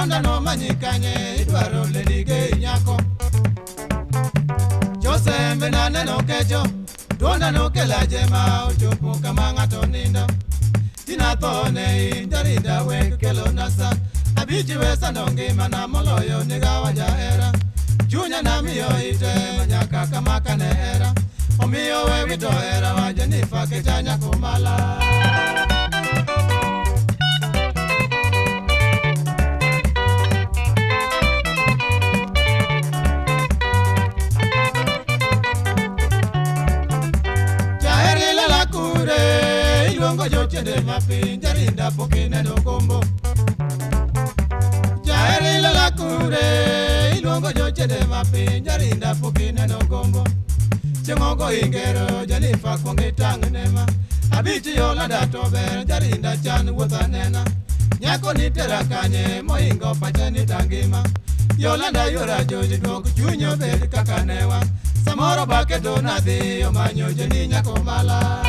Yolanda no manyi kanye idwaro ledige nyako. Josembe naneno kecho, duonda nokela jema ochopo kama ng'ato nindo. Tina thone in jarinda weg kelona san, abich we sando ngimana moloyo nigawa jahera. Chunya namiyo ite manyaka kama kane hera, omiyo we wito hera wa Jenifa kecha nyako mala. Iluongo jochiende mapiny jarinda pok ineno gombo. Jaheri lala kure, iluongo jochiende mapiny jarinda pok ineno gombo. Chieng' ogo ingero Jenifa kuong itang' nema. Abich Yolanda to ber jarinda chan wuoth anena. Nyako ni tera kanye mohingo pache ni tangima. Yolanda yuora joji duok chuny obed kaka newa. Samoro baketo nadhi omanyo Jeni nyako mala.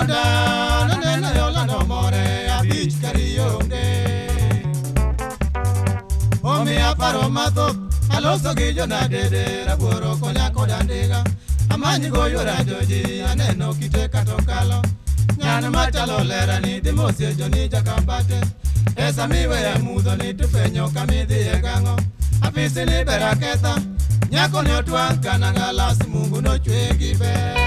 Naneno Yolanda omore abich kari onge. Omiya paro mathoth aloso gi jonadede rabuoro konya koda ndiga. Amanyi go yuora joji aneno kite katokalo. Nyan machalo lera ni dhi mosie joni jakambate. E samiweya mudho ni tifwenyo kamidhiye gang'o. Apisi ni ber aketha nyako ne otwang' kana galas Mungu nochwe gi ber.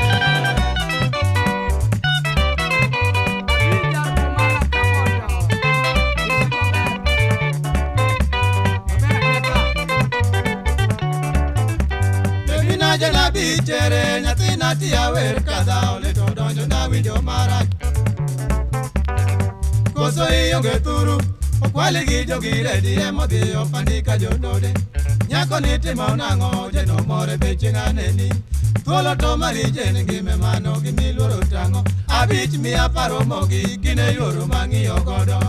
Jana bichere nyathina tiya wer kadhaw lito donjo nawinjo marach. Koso ionge thuru okwali gi jogiredi emodhi opandika jondode. Nyako ni timo nang'o jeno more be chieng' aneni. Thuolo to mari jen ngime mano gimiluoro tang'o. Abich miya paro mogik gin e yoro mang'iyo godo.